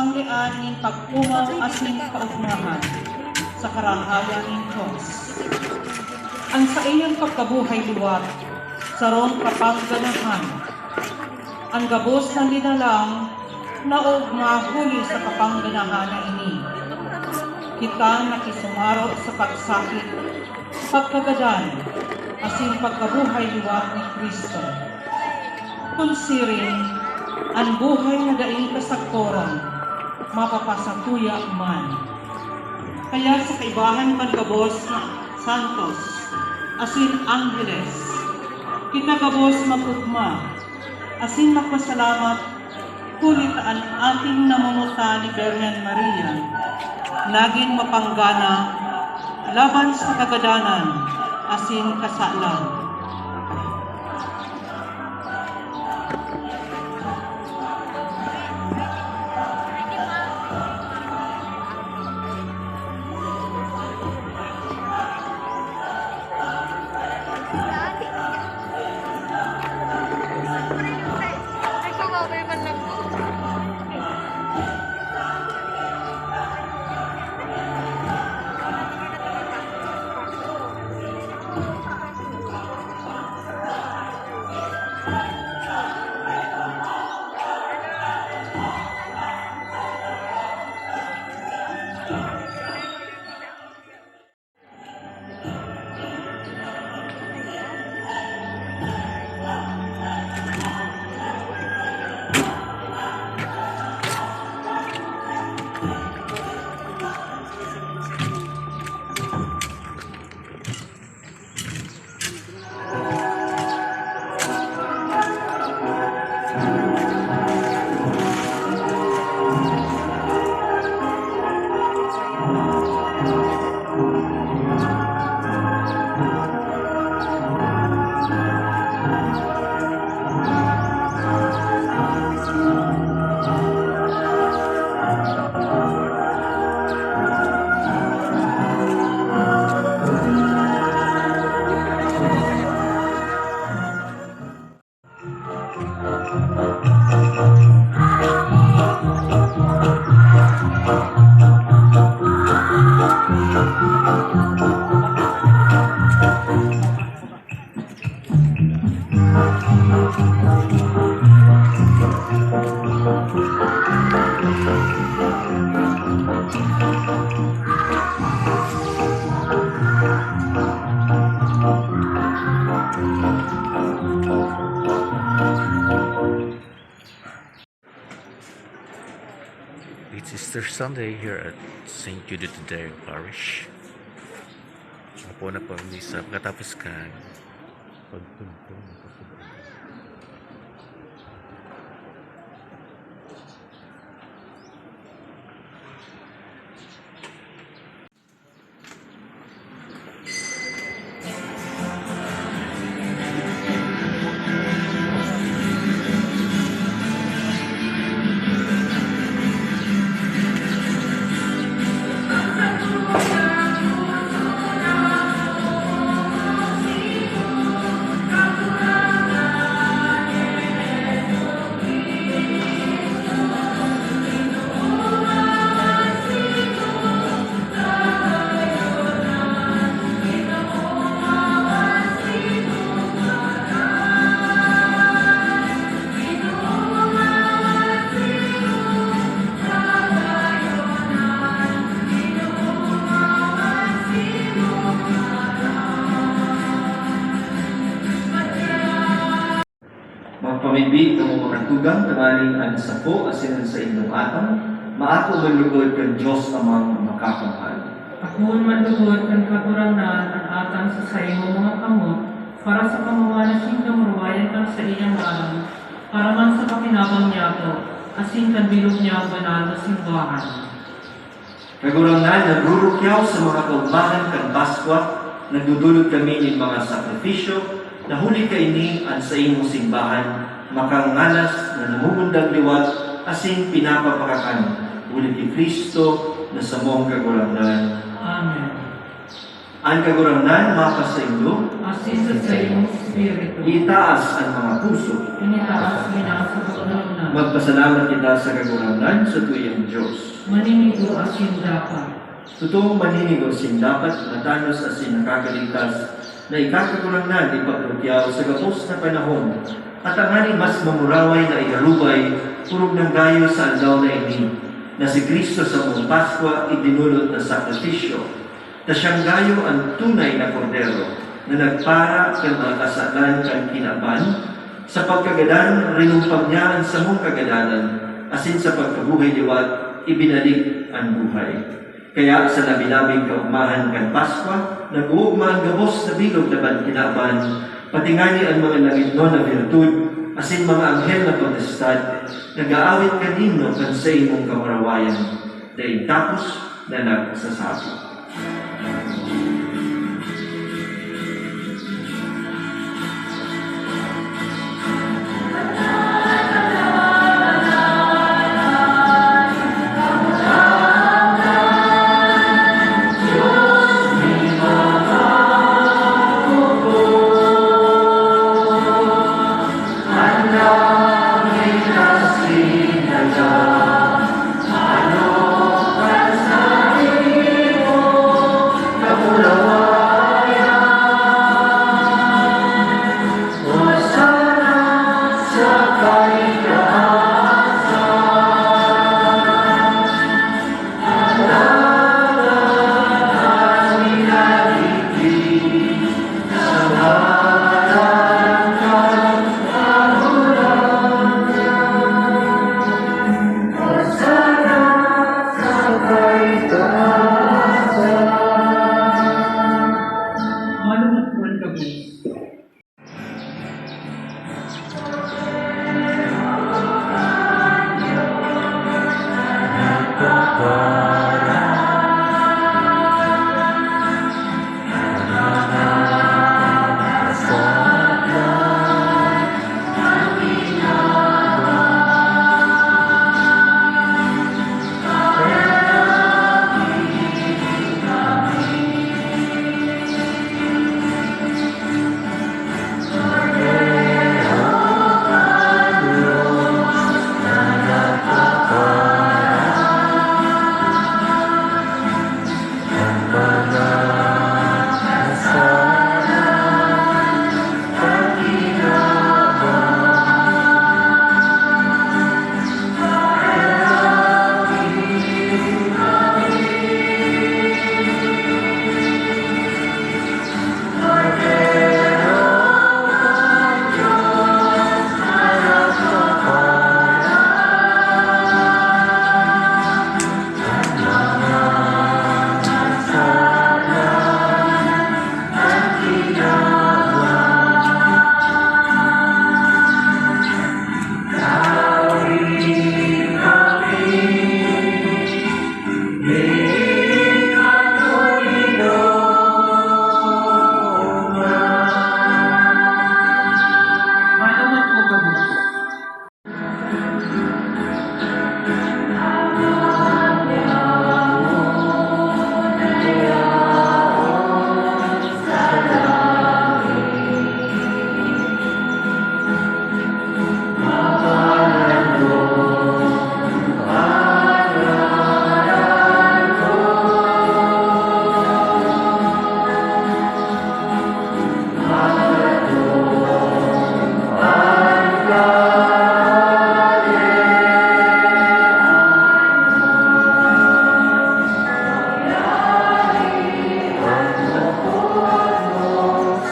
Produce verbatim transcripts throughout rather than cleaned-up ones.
An nin pag-omaw asin kaogmahan sa karahayan nin Dios. An saiyang pagkabuhay liwat, sarong kapangganahan. An gabos na linalang naogma huli sa kapangganahan na ini. Kita nakisumaro sa pagsakit, pagkagadan, asin pagkabuhay liwat ni Cristo. Kun siring, an buhay na daing kasagkoran mapapasatuya man. Kaya sa kaibahan kan gabos na santos asin angheles, kita gabos mag-ogma asin magpasalamat huli ta an ating namomotan ni Birhen Maria nagin mapanggana laban sa kagadanan asin kasalan. It's Easter Sunday here at Saint Jude Tadeo Parish. Hapo na po ang misa. Pagkatapos kan pagtugtog ng kasubay. Magpamibi kamo, mga tugang, tanganing an sapo asin an saindong atang maato man lugod kan Dios Amang Makakamhan. Akoon man lugod kan Kagurangnan an atang sa saimong mga kamot, para sa pamamalasing kamurawayan kan saiyang ngaran, para man sa pakinabang niyato asin kan bilog niyang banal na simbahan. Kagurangnan, nagrurukyaw sa mga kaugmahan kan Paskwa, nagdudulot kami nin mga sakripisyo, na huli kaini an saimong simbahan makangalas na namumundang liwat asin pinapaparakan, huli ki Cristo na samong Kagurangnan. Amen. An Kagurangnan makasaindo. Asin sa saimong espiritu. Itaas an mga puso. Initaas mi na sa Kagurangnan. Magpasalamat kita sa Kagurangnan sa tuyang Dios. Maninigo asin dapat. Totoong maninigo asin dapat, matanos asin nakakaligtas, na ika, Kagurangnan, ipagkukyaw sa gabos na panahon, at tanganing mas mamuraway na iharubay, orog nang gayo sa aldaw na ini, na si Cristo sa mong Paskwa idinulot na sakripisyo. Ta siyang gayo an tunay na Kordero na nagpara kan mga kasalan kan kinaban. Sa pagkagadan, rinumpang niya an samong kagadanan, asin sa pagkabuhay liwat, ibinalik an buhay. Kaya sa labi-labing kaogmahan kan Paskwa, nag-oogma an gabos na bilog laban kinaban, pati ngani an mga langitnon na birtud asin mga anghel na potestad, nag-aawit kan himno kan saimong kamurawayan. Daing tapos na nagsasabi. Malumat po ang gabos.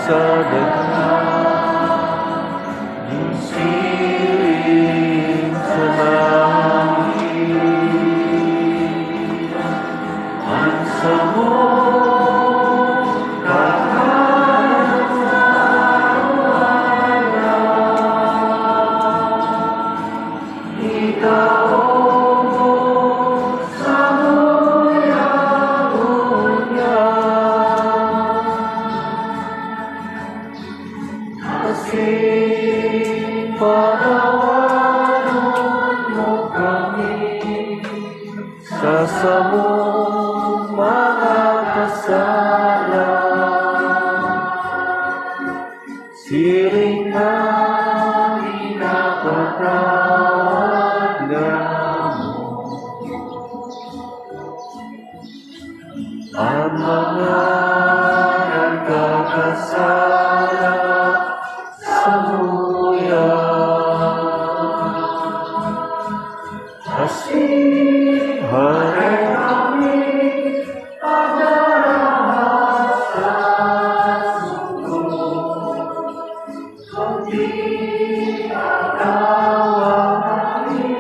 Sa daga nin siring sa langit, an samong kakanan sa araw-araw, itao mo samo yaon ngunyan. Asin patawaron mo kami sa samong mga kasala. Sala samuya, asin hare kami pagdarahat sa sugo, kundi agawa kami.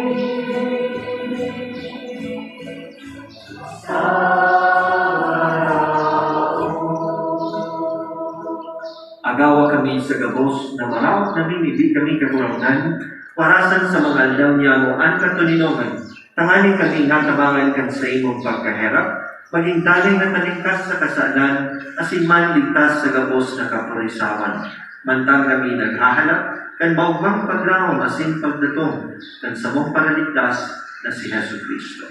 Agawa kami sa gabos na maraot na mimibi kami, Kagurangnan, warasan sa mga aldaw niyamo an katoninongan, tanganing kami natabangan kan saimong pagkaherak, magin danay na talingkas sa kasalan, asin man ligtas sa gabos na kapurisawan. Mantang kami naghahalat kan maogmang paglaom asin pagdatong kan samong Paraligtas na si Jesu-Cristo.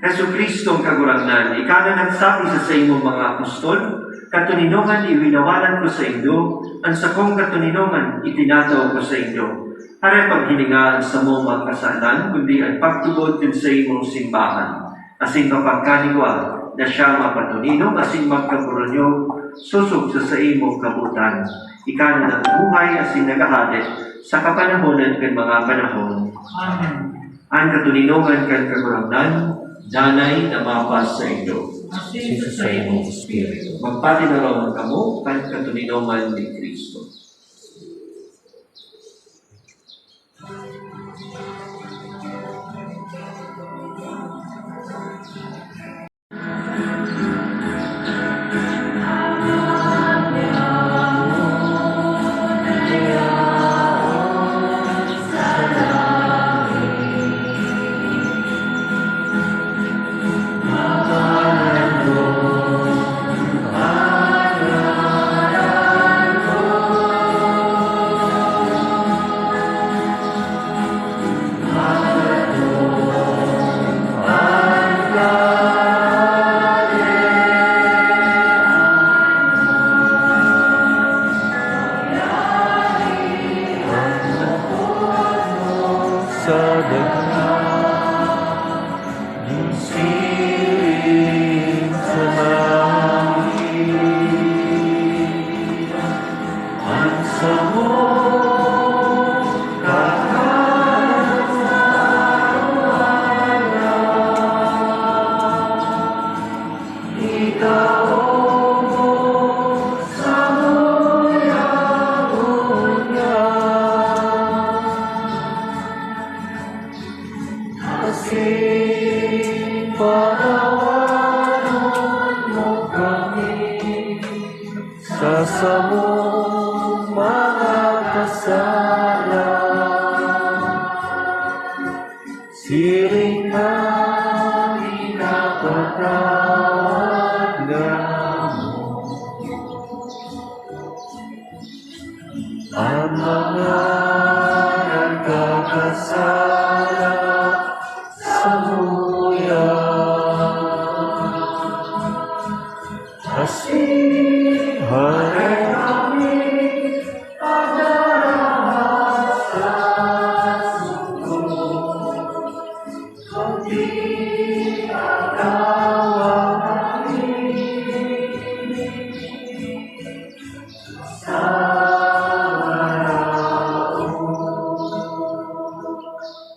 Jesu-Cristo, Kagurangnan, ika na nagsabi sa saimong mga apostol, "Katoninongan iwinawalan ko saindo, an sakong katoninongan itinatao ko saindo." Hare paghilinga an samong mga kasalan, kundi an pagtubod kan saimong simbahan. Asin kapagkanigwa na siya mapatoninong asin magkaburonyog sosog sa saimong kabotan. Ika na nagbuhay asin naghahade sa kapanahonan kan mga panahon. Amen. An katoninongan kan Kagurangnan, danay na mapasaindo. Asin sa saimong espiritu. Magpatinarawan kamo kan katoninongan ni Cristo. Sa daga, siring sa langit, an samong kakanan sa araw-araw, itao mo sa muya ngunyan. Asin patawaron mo kami sa samong mga kasalan, siring na pinapatawad namo an mga nagkakasala samuya. Asin hare kami pagdarahat sa sugo, kundi agawa kami.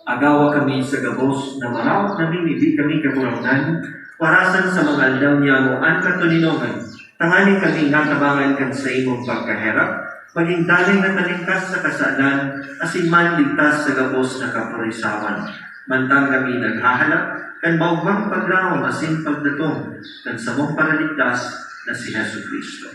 Agawa kami sa gabos na maraot na mimibi kami, Kagurangnan, warasan sa mga aldaw niyamo an katoninongan, tanganing kami natabangan kan saimong pagkaherak, magin danay na talingkas sa kasalan, asin man ligtas sa gabos na kapurisawan. Mantang kami naghahalat kan maogmang paglaom asin pagdatong kan samong Paraligtas na si Jesu-Cristo.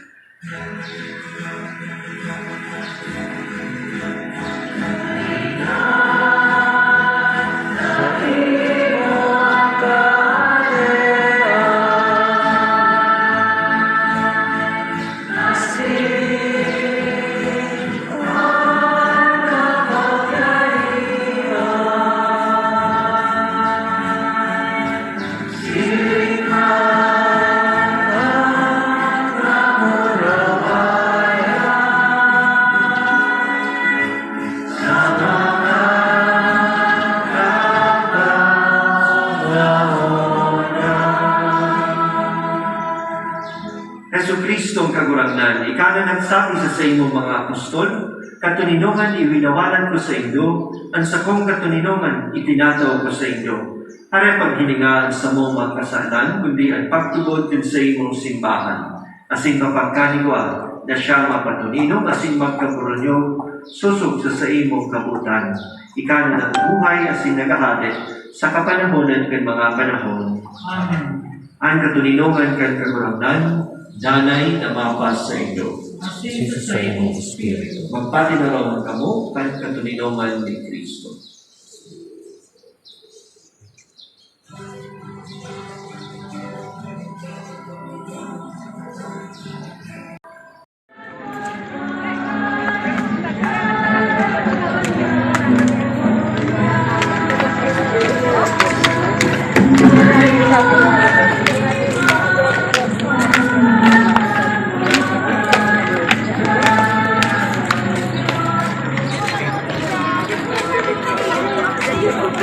Kanan nagsabi sa saimong mga apostol, "Katoninongan iwinawalan ko saindo, an sakong katoninongan itinatao ko saindo." Aram paghilinga an samong mga kasalan, kundi an pagtubod kan saimong simbahan. Asin kapagkanigwa na siya mapatoninong asin magkaburunyog sosog sa saimong kabotan. Ika na nagbuhay asin naghahade sa kapanahonan kan mga panahon. Amen. An katoninongan kan Kagurangnan, danay na mapasaindo. Asin sa saimong espiritu. Magpatinarawan kamo kan katoninongan ni Cristo.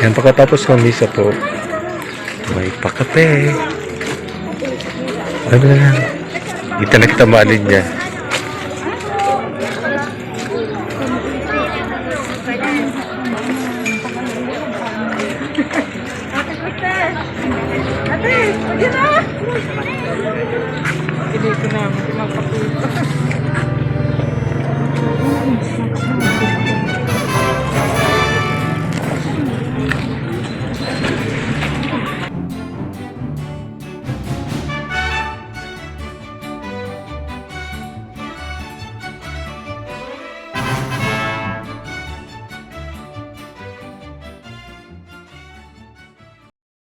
Yan, pagkatapos ng misa po, may pakape. Ano na yan? Di talaga kita maalin niya.